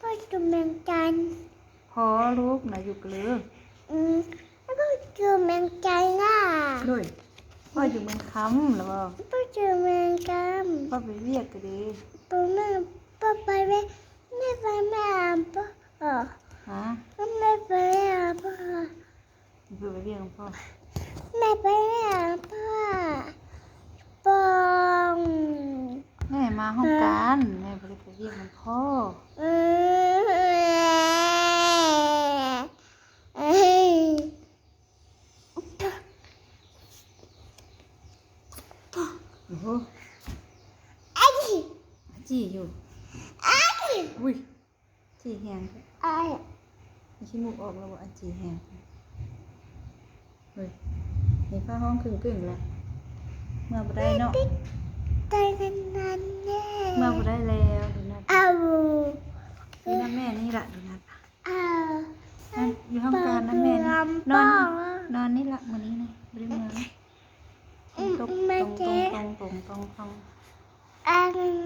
ພໍ່ຢູ່ເມືອງຈັນ. ພໍ່ລູກນະຢູ່ກະເລີ. ອືມ ພໍ່ຢູ່ເມືອງຈັນລະ. ໂດຍ ພໍ່ຢູ່ເມືອງຄຳລະບໍ? ພໍ່ຢູ່ເມືອງຄຳ. ພໍ່ໄປວຽກກະເດ? ພໍ່ແມ່ ພໍ່ໄປວຽກ. ແມ່ໄປແມ່ອາບພໍ່. ຮະ? ແມ່ໄປແມ່ອາບພໍ່. ເພິ່ນໄປວຽກນຳພໍ່. ແມ່ໄປວຽກນຳພໍ່. ປອງ ແມ່ມາຫ້ອງການ. ແມ່ບໍ່ໄດ້ໄປວຽກນຳພໍ່. ອືມ ໂອ້ໂຫ ອາຈີ່ ອາຈີ່ຢູ່. ອາຈີ່ ອຸ້ຍ ຈີ່ແຮງແທ້. ອາ ຂີ້ມູກອອກແລ້ວບໍ່? ອາຈີ່ແຮງ. ເຮີ້ຍ ນີ້ຟ້າຮ້ອງກຶ້ງໆແລ້ວ. ເມືອບໍ່ໄດ້ເນາະ. ໄດ້ນັ້ນແນ່. ເມືອບໍ່ໄດ້ແລ້ວ ໂດນັດ. ເອົາ ຢູ່ນຳແມ່ນີ້ລະ ໂດນັດ. ເອົາ ຢູ່ຫ້ອງການນຳແມ່ນີ້. ນອນ ນອນນີ້ລະ ມື້ນີ້ນະ ບໍ່ໄດ້ເມືອ. ອືມ ຕົກ ແມ່ ຕົງ ເຈັບ ຕົງ ຕົງ ຕົງ ຕົງ ຕົງ. ອັນ